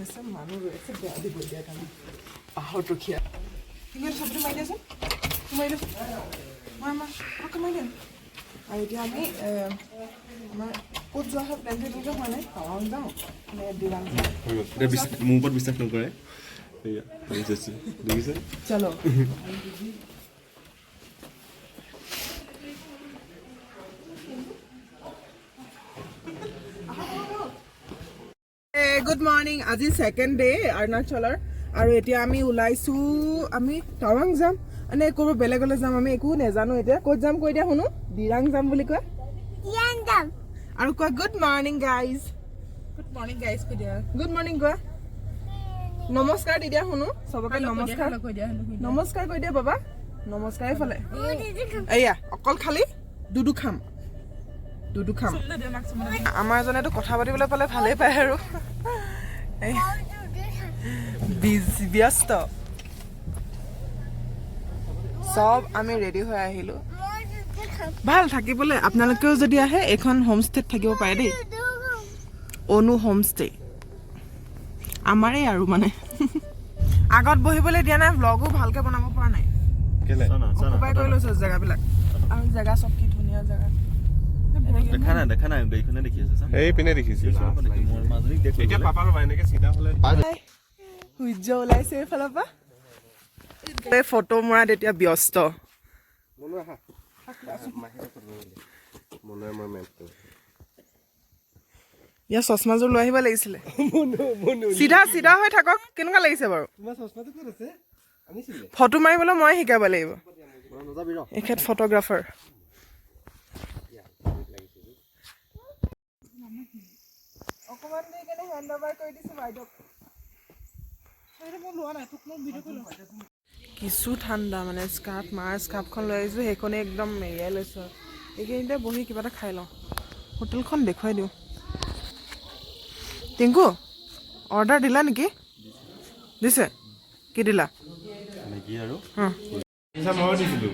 আছে, মানুহ ৰৈ আছে বেয়া দিব দিয়া কাৰণে পাহৰত ৰখীয়া। তুমি চবটো মাৰি দিয়াচোন, তুমি মাৰি দিয়াচোন, মাৰ মাৰ পটককৈ মাৰি দিয়া। আৰু এতিয়া আমি আমাৰ ক'ত যোৱা হয় প্লেনটো এতিয়ালৈকে হোৱা নাই। টাৱাং যাওঁ নে দিৰাং যাওঁ? এতিয়া মোৰ ওপৰত বিশ্বাস নকৰে। এয়া, দেখিছে, দেখিছে। চলো। গুড মৰ্ণিং, আজি ছেকেণ্ড ডে অৰুণাচলৰ আৰু এতিয়া আমি ওলাইছোঁ। আমি টাৱাং যাম মানে ক'ৰবাত বেলেগলৈ যাম, আমি একো নাজানো এতিয়া ক'ত যাম। কৈ দিয়া শুনো, দিৰাং যাম বুলি কোৱা আৰু কোৱা good morning guys. Good morning guys কৈ দিয়া, গুড মৰ্ণিং কোৱা, নমস্কাৰ দি দিয়া শুনো চবকে, নমস্কাৰ নমস্কাৰ কৈ দিয়া বাবা, নমস্কাৰ। এইফালে এয়া অকল খালি দুদু খাম, দুদু খাম। আমাৰ এজনেতো কথা পাতিবলৈ পালে ভালেই পায় আৰু এই ব্যস্ত। চব আমি ৰেডি হৈ আহিলোঁ। ভাল থাকিবলৈ, আপোনালোকেও যদি আহে এইখন হোমষ্টেত থাকিব পাৰে দেই, অনু হোমষ্টে আমাৰেই। আৰু মানে আগত বহিবলৈ দিয়া নাই, ভ্লগো ভালকে বনাব পৰা নাই। অকুপাই কৰি লৈছোঁ জেগাবিলাক আৰু জেগা চব, কি ধুনীয়া জেগা। দেখা নাই, দেখা নাই, গাড়ীখনে দেখি আছে। সেই পিনে দেখিছো। মোৰ মাজনীক দেখ। এতিয়া পাপা ৰ'বা, এনেকে চিধা হ'লে। সূৰ্য ওলাইছে এইফালৰ পৰা। এই ফটো মৰাত এতিয়া ব্যস্ত। মনে মই মেপটো। ইয়াৰ চশমাযোৰ লৈ আহিব লাগিছিলে। চিধা চিধা হৈ থাকক। কেনেকুৱা লাগিছে বাৰু? তোমাৰ চশমাটো ক'ত আছে? আনিছিলে। ফটো মাৰিবলৈ মই শিকাব লাগিব। নাযাবি ৰ। এখেত ফটোগ্ৰাফাৰ। অকণমান দেৰি কাৰণে হেণ্ড অভাৰ কৰি দিছোঁ বাইদেউক। কিছু ঠাণ্ডা মানে স্কাৰ্ফ, মাৰ স্কাৰ্ফখন লৈ আহিছোঁ, সেইখনেই একদম মেৰিয়াই লৈছোঁ। আৰু এইখিনিতে বহি কিবা এটা খাই লওঁ, হোটেলখন দেখুৱাই দিওঁ। টিংকু, অৰ্ডাৰ দিলা নেকি? দিছে। কি দিলা? মেগী আৰু ময়ো দিছিলোঁ।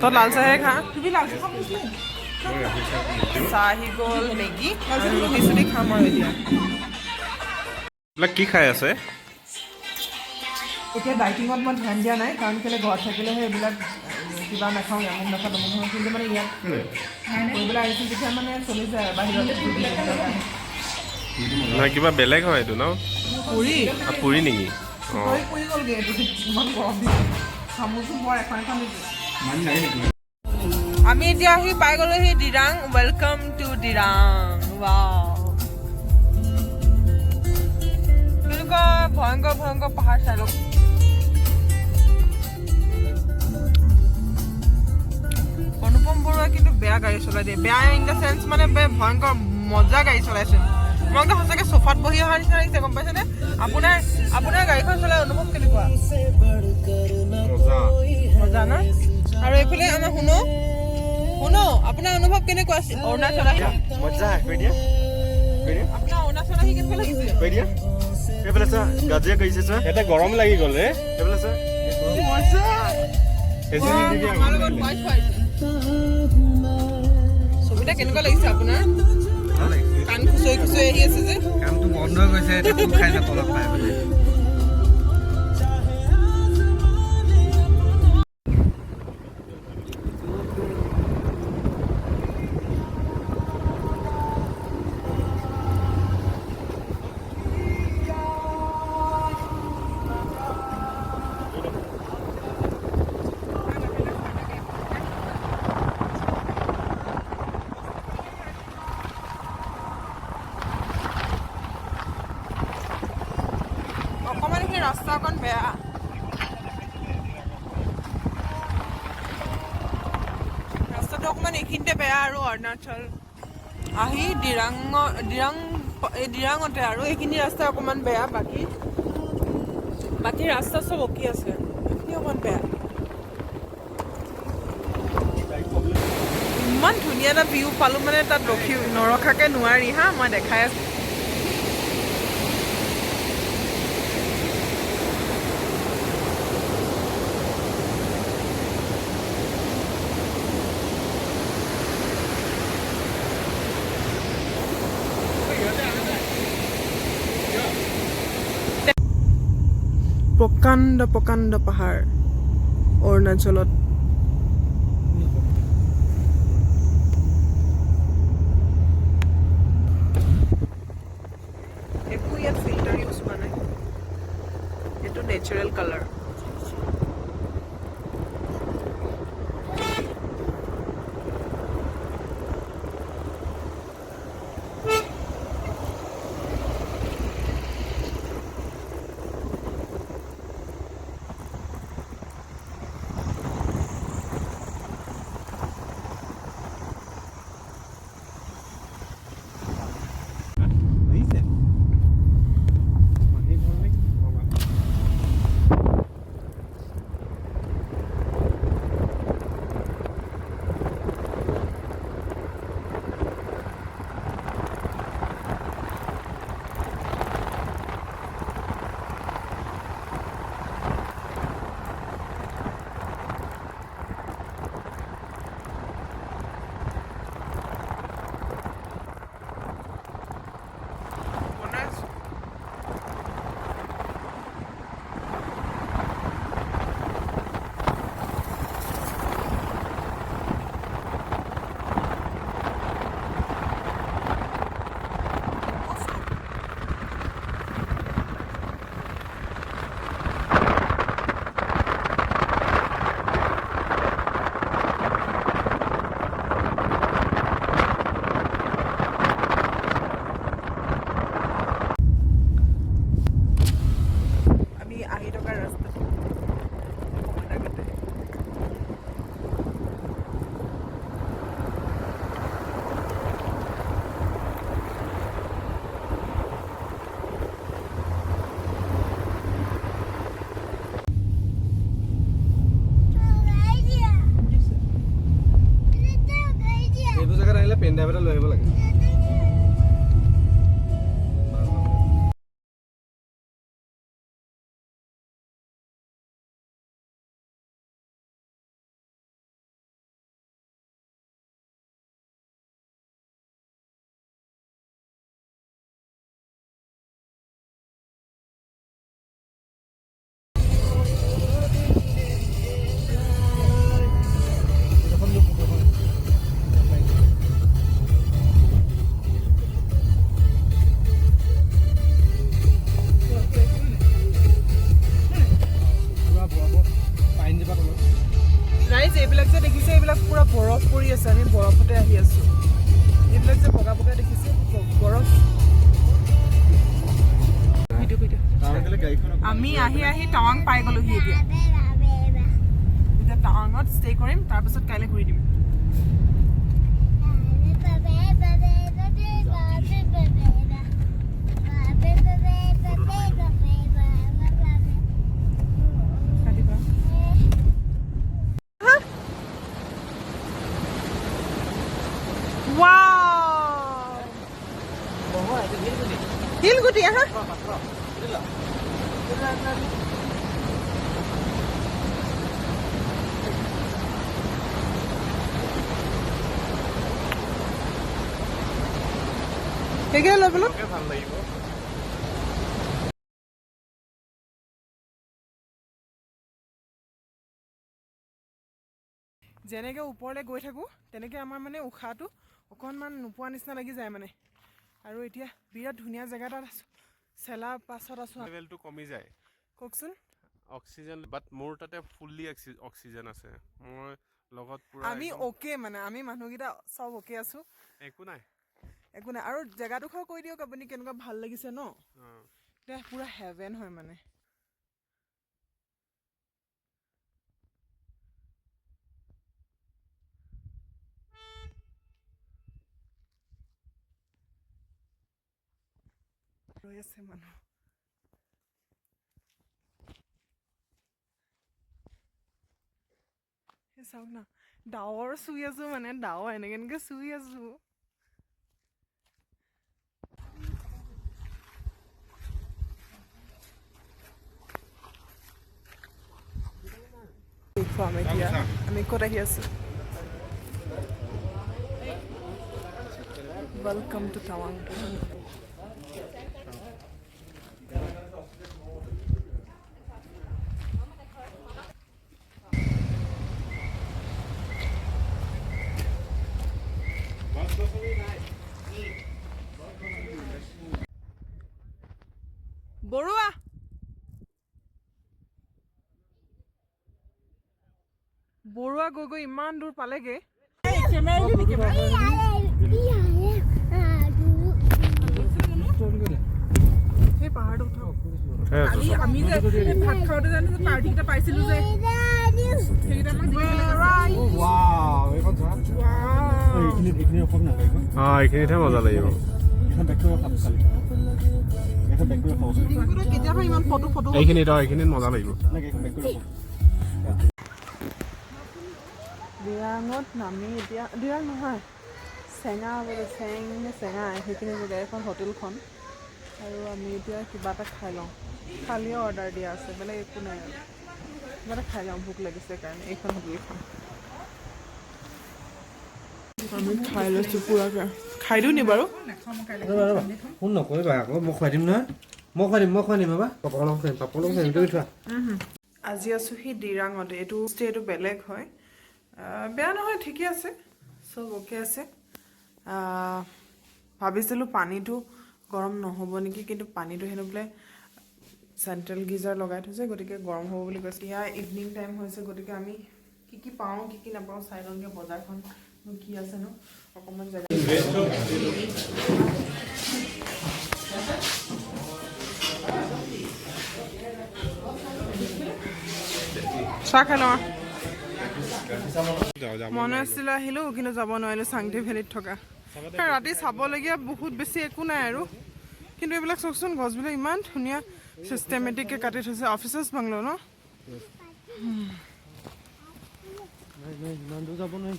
তই লাল চাহে খা। চাহ আহি গ'ল, মেগী আৰু ৰুটি চুটি খাম আৰু এতিয়া। এইবিলাক কি খাই আছে? এতিয়া ডাইটিঙত মই ধ্যান দিয়া নাই, কাৰণ কেলৈ ঘৰত থাকিলেহে এইবিলাক কিবা নাখাওঁ, আমুক নাখাওঁ, তামুক নাখাওঁ। কিন্তু মানে ইয়াত কৰিবলৈ আহিছোঁ যেতিয়া মানে চলি যায় বাহিৰত। নহয়, কিবা বেলেগ হয় এইটো ন? পুৰি। পুৰি নেকি? অঁ। পুৰি পুৰি গ'লগৈ এইটো, ইমান গৰম দিছে। চামুচো বৰ এখন এখন দিছে। আমি এতিয়া আহি পাই গ'লোহি Dirang. Welcome to Dirang. Wow, কেনেকুৱা ভয়ংকৰ ভয়ংকৰ পাহাৰ চাই লওক। অনুপম বৰুৱাই কিন্তু বেয়া গাড়ী চলাই দিয়ে। বেয়া ইন the sense মানে ভয়ংকৰ মজা গাড়ী চলাইছে। মই একদম সঁচাকৈ চোফাত বহি অহা নিচিনা লাগিছে, গম পাইছেনে? আপোনাৰ গাড়ীখন চলাই অনুভৱ কেনেকুৱা? মজা। মজা ন? আৰু এইফালে আমাৰ শুনো শুনো, আপোনাৰ অনুভৱ কেনেকুৱা আছিল অৰুণাচল আহি? মজা, কৈ দিয়া, কৈ দিয়া। আপোনাৰ অৰুণাচল আহি কেনেকুৱা লাগিছে? কৈ দিয়া। এইফালে চোৱা, গাজিয়া কৰিছে চোৱা। ইয়াতে গৰম লাগি গ'ল ৰে। এইফালে চোৱা। মজা। এচি নিদিবি আকৌ। আমাৰ লগত হোৱাইট হোৱাইট ছবিটা কেনেকুৱা লাগিছে আপোনাৰ? কাণ খুচৰি খুচৰি আহি আছে যে। কামটো বন্ধ হৈ গৈছে এতিয়া, থুপ খাইছে তলত পাই পেলাই। অকণমান সেই ৰাস্তা অকণ বেয়া। ৰাস্তাটো অকণমান এইখিনিতে বেয়া। আৰু অৰুণাচল আহি দিৰাঙৰ দিৰাং এই দিৰাঙতে আৰু এইখিনি ৰাস্তা অকণমান বেয়া, বাকী বাকী ৰাস্তা চব অকি আছে, এইখিনি অকণমান বেয়া। ইমান ধুনীয়া এটা ভিউ পালোঁ মানে তাত ৰখি নৰখাকৈ নোৱাৰি। হা, মই দেখাই আছোঁ। প্ৰকাণ্ড প্ৰকাণ্ড পাহাৰ অৰুণাচলত। একো ইয়াত ফিল্টাৰ ইউজ হোৱা নাই, এইটো নেচাৰেল কালাৰ। বনাই আছোঁ। আমি আহি থকা ৰাস্তাত অকণমান আগতে। এইবোৰ জেগাত আহিলে পেন ড্ৰাইভ এটা লৈ আহিব লাগে। পুৰা বৰফ পাইন জোপা তলত। ৰাইজ, এইবিলাক যে দেখিছে, এইবিলাক পুৰা বৰফ পৰি আছে। আমি বৰফতে আহি আছো। এইবিলাক যে বগা বগা দেখিছে, বৰফ। ভিডিঅ' কৰি দিয়া। টাৱাং গাড়ীখন। আমি আহি আহি টাৱাং পাই গ'লোহি। এতিয়া এতিয়া টাৱাঙত ষ্টে কৰিম, তাৰপিছত কাইলৈ ঘূৰি দিম। কাটিবা। Wow! শিলগুটি, আহা। সেইকেইটা লৈ পেলো। ভাল লাগিব। যেনেকৈ ওপৰলৈ গৈ থাকোঁ, তেনেকৈ আমাৰ মানে উশাহটো অকণমান নোপোৱা নিচিনা লাগি যায় মানে। আৰু এতিয়া বিৰাট ধুনীয়া জেগা এটাত আছোঁ, চেলা পাছত আছোঁ। লেভেলটো কমি যায়। কওকচোন। অক্সিজেন, বাট মোৰ তাতে ফুল্লি অক্সিজেন আছে। মই লগত পুৰা আমি একদম। অ'কে, মানে আমি মানুহকেইটা চব অ'কে আছোঁ। একো নাই। একো নাই। আৰু জেগাডোখৰ কৈ দিয়ক আপুনি, কেনেকুৱা ভাল লাগিছে ন? অঁ। এতিয়া পুৰা হেভেন হয় মানে। ৰৈ আছে মানুহ। এই চাওক না, ডাৱৰ চুই আছো মানে, ডাৱৰ এনেকে এনেকে চুই আছো। দেখুৱাম এতিয়া আমি ক'ত আহি আছো। Welcome to Tawang. Barua, Barua গৈ গৈ ইমান দূৰ পালেগে। সেই পাহাৰটো উঠক। কালি আমি যে এই ভাত খাওঁতে জানো যে পাৰ্টি কেইটা পাইছিলো যে, সেইকেইটা আমাক দেখিবলৈ ৱাও, এইখন চোৱা। এইখিনি এইখিনি ৰখাব নালাগে এইখন। অঁ, এইখিনিতহে মজা লাগিব। এইখন বেক কৰি ৰখাব খালি। এইখন বেক কৰি ৰখাব। টিংকুটো কেতিয়াবা ইমান ফটো ফটো এইখিনিত, অঁ, এইখিনিত মজা লাগিব। নাই, এইখন বেক কৰি ৰখাব। ডিৰাঙত নামি এতিয়া, ডিৰাং নহয়, চেঙা বোলে, চেং নে চেঙা, সেইখিনি জেগা এখন হোটেলখন। আৰু আমি এতিয়া কিবা এটা খাই লওঁ। খালিও অৰ্ডাৰ দিয়া আছে, বেলেগ একো নাই আৰু। কিবা এটা খাই লওঁ, ভোক লাগিছে কাৰণে। এইখন হোটেলখন আমি খাই লৈছোঁ পূৰাকৈ। খাই দিওঁ নি বাৰু? ৰ'বা ৰ'বা, ফোন নকৰিবা আকৌ। মই খুৱাই দিম নহয়, মই খুৱাই দিম, মই খুৱাই দিম। ৰ'বা, পাপৰ লগত খুৱাই দিম, পাপৰ লগত খুৱাই দিম, তুমি থোৱা। আজি আছোঁ সি ডিৰাঙত। এইটো ষ্টেটো বেলেগ হয়। বেয়া নহয়, ঠিকে আছে, চব অ'কে আছে। ভাবিছিলোঁ পানীটো গৰম নহ'ব নেকি, কিন্তু পানীটো হেনো বোলে চেণ্ট্ৰেল গিজাৰ লগাই থৈছে, গতিকে গৰম হ'ব বুলি কৈছে। এতিয়া ইভিনিং টাইম হৈছে, গতিকে আমি কি কি পাওঁ কি কি নাপাওঁ চাই লওঁগৈ। বজাৰখন কি আছেনো অকণমান জেগা। চাহ খাই লওঁ। মন আছিলে আহিলোঁ, কিন্তু যাব নোৱাৰিলোঁ। চাংটি ভেলীত থকা ৰাতি চাবলগীয়া বহুত বেছি একো নাই আৰু। কিন্তু এইবিলাক চাওকচোন, গছবিলাক ইমান ধুনীয়া চিষ্টেমেটিককৈ কাটি থৈছে। অফিচাৰ্ছ বাংলো ন? নাই নাই, ইমান দূৰ যাব নোৱাৰি।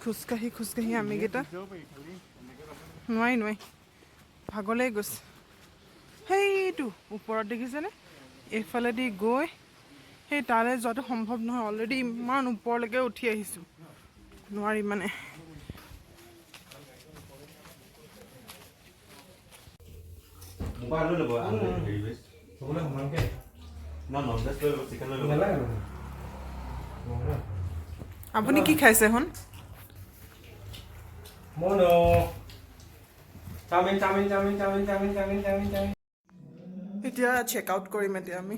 খোজকাঢ়ি খোজকাঢ়ি আমিকেইটা নোৱাৰি নোৱাৰি, ভাগলৈ গৈছে। সেইটো ওপৰত দেখিছেনে? এইফালেদি গৈ সেই তালৈ যোৱাটো সম্ভৱ নহয়। অলৰেডি ইমান ওপৰলৈকে উঠি আহিছোঁ, নোৱাৰি মানে। মোৰ পৰা লৈ ল'ব হেৰি ভেজ। চবলে সমানকে। না, নন ভেজ লৈ ল'ব, চিকেন লৈ ল'ব। নালাগে নহয়। আপুনি কি খাইছে শুন? মনো chowmein, chowmein, chowmein, chowmein, chowmein, chowmein, chowmein, chowmein. এতিয়া চেক আউট কৰিম এতিয়া আমি।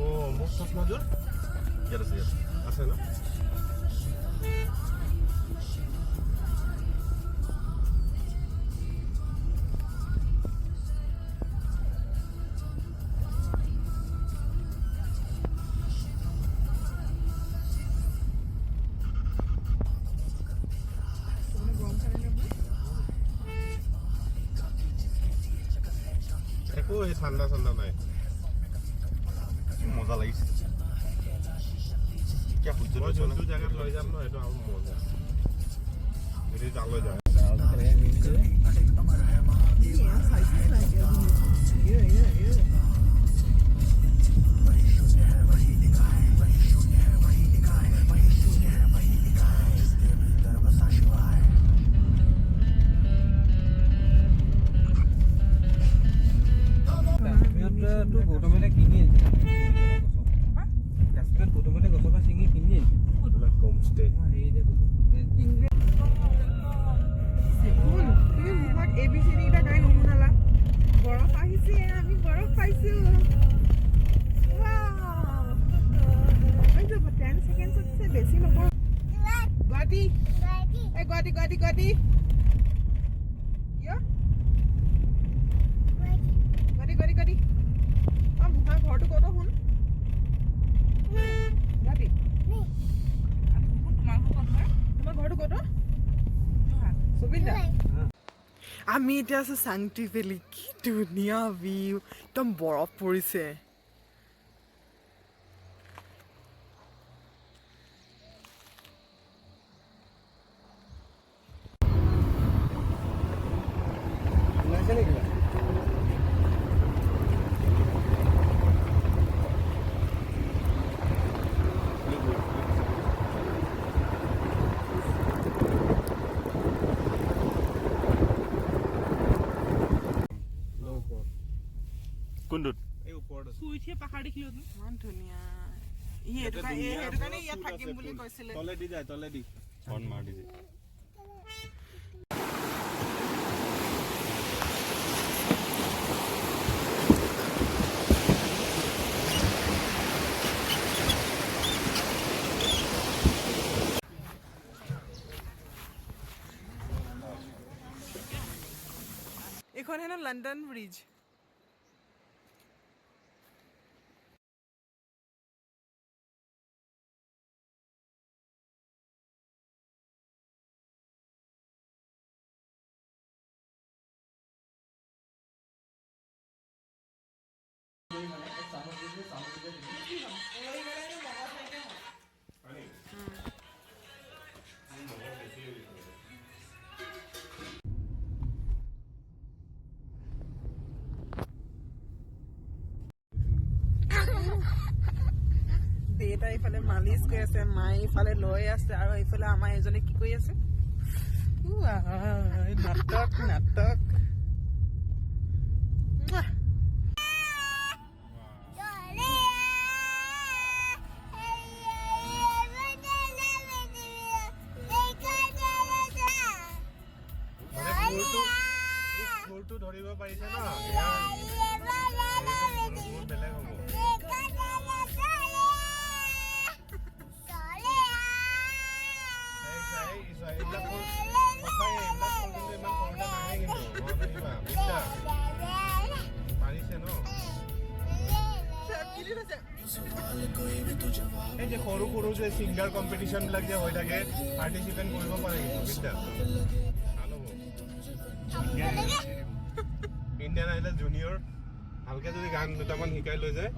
অঁ, মোৰ চশমাযোৰ ইয়াত আছে, ইয়াত। আছে ন? একো সেই ঠাণ্ডা চাণ্ডা নাই। মজা লাগিছে কিয় সূৰ্যটো। মই যোনটো জেগাত লৈ যাম ন, সেইটো আৰু মজা, যদি তালৈ যায়। কাশ্মীৰততো গৌতমে কিনি আনিছে। কাশ্মীৰত গৌতমে গছৰ পৰা ছিঙি কিনি আনিছে। হোমষ্টে। হেৰি যে গৌতম। শুন, তুমি মুখত এ বি চি ডি কেইটা গাই নুশুনালা। বৰফ আহিছে, আমি বৰফ পাইছো। 10 ছেকেণ্ডছতছে বেছি নকৰোঁ। গুৱাহাটী, এই গুৱাহাটী, গুৱাহাটী, গুৱাহাটী, কিয়? গুৱাহাটী, গুৱাহাটী, গুৱাহাটী। অঁ, মোহাৰ ঘৰটো ক'ত শুন? গুৱাহাটী। তোমাৰ ঘৰটো ক'ত? জুবিন দা। আমি এতিয়া আছো চাংটি ভেলী। কি ধুনীয়া ভিউ, একদম বৰফ পৰিছে। ওলাইছে নেকি কিবা? কোনটোত? এই ওপৰত আছে। দেখিয়ে পাহাৰ দেখিলো। ইমান ধুনীয়া। ই সেইটো কাৰণে ইয়াত থাকিম বুলি কৈছিলে। তলেদি যায়, তলেদি হৰ্ণ মাৰ দিছে। এইখন হেনো লণ্ডন ব্ৰিজ। দেউতা এইফালে মালিচ কৰি আছে, মায়ে এইফালে লৈ আছে, আৰু এইফালে আমাৰ এজনে কি কৰি আছে? উ আই, নাটক নাটক। মুৱা। সুৰটো ধৰিব পাৰিছে ন? বহুত বেলেগ হ'ব। এইবিলাক সুৰ সঁচাকে, এইবিলাক সুৰ কিন্তু ইমান সৰুতে নাহে কিন্তু। মনত ৰাখিবা, বিদ্যা পাৰিছে ন? গিলি থৈছে। এই যে সৰু সৰু যে ছিংগাৰ কম্পিটিশ্যন বিলাক যে হৈ থাকে, পাৰ্টিচিপেট কৰিব পাৰে কিন্তু। বিদ্যা ভাল হ'ব। ইণ্ডিয়ান আইডল জুনিয়ৰ ভালকে যদি গান দুটামান শিকাই লৈ যায়।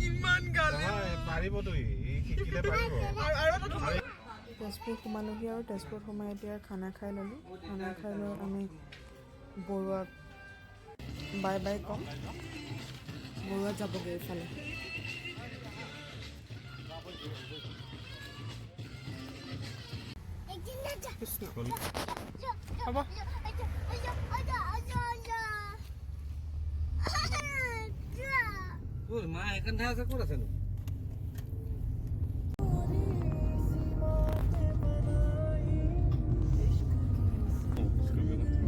ইমান গালে। নহয়, পাৰিবতো, ই শিকিলে পাৰিব। আৰু এটা তেজপুৰ সোমালোহি আৰু তেজপুৰত সোমাই এতিয়া খানা খাই ল'লোঁ। খানা খাই লৈ আমি বৰুৱাক বাই বাই ক'ম। বৰুৱা যাবগৈ এইফালে। কৃষ্ণ। হ'ব। ক'ত মা এখন ঠাই আছে, ক'ত আছেনো?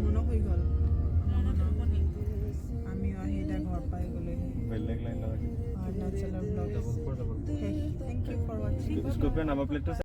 মনো হৈ গ'ল। আমিও আহি এতিয়া ঘৰ পাই গ'লোহি। বেলেগ লাইন লগাইছে। অৰুণাচলৰ ব্লগ শেষ। Thank you for watching. Scorpio number প্লেটটো।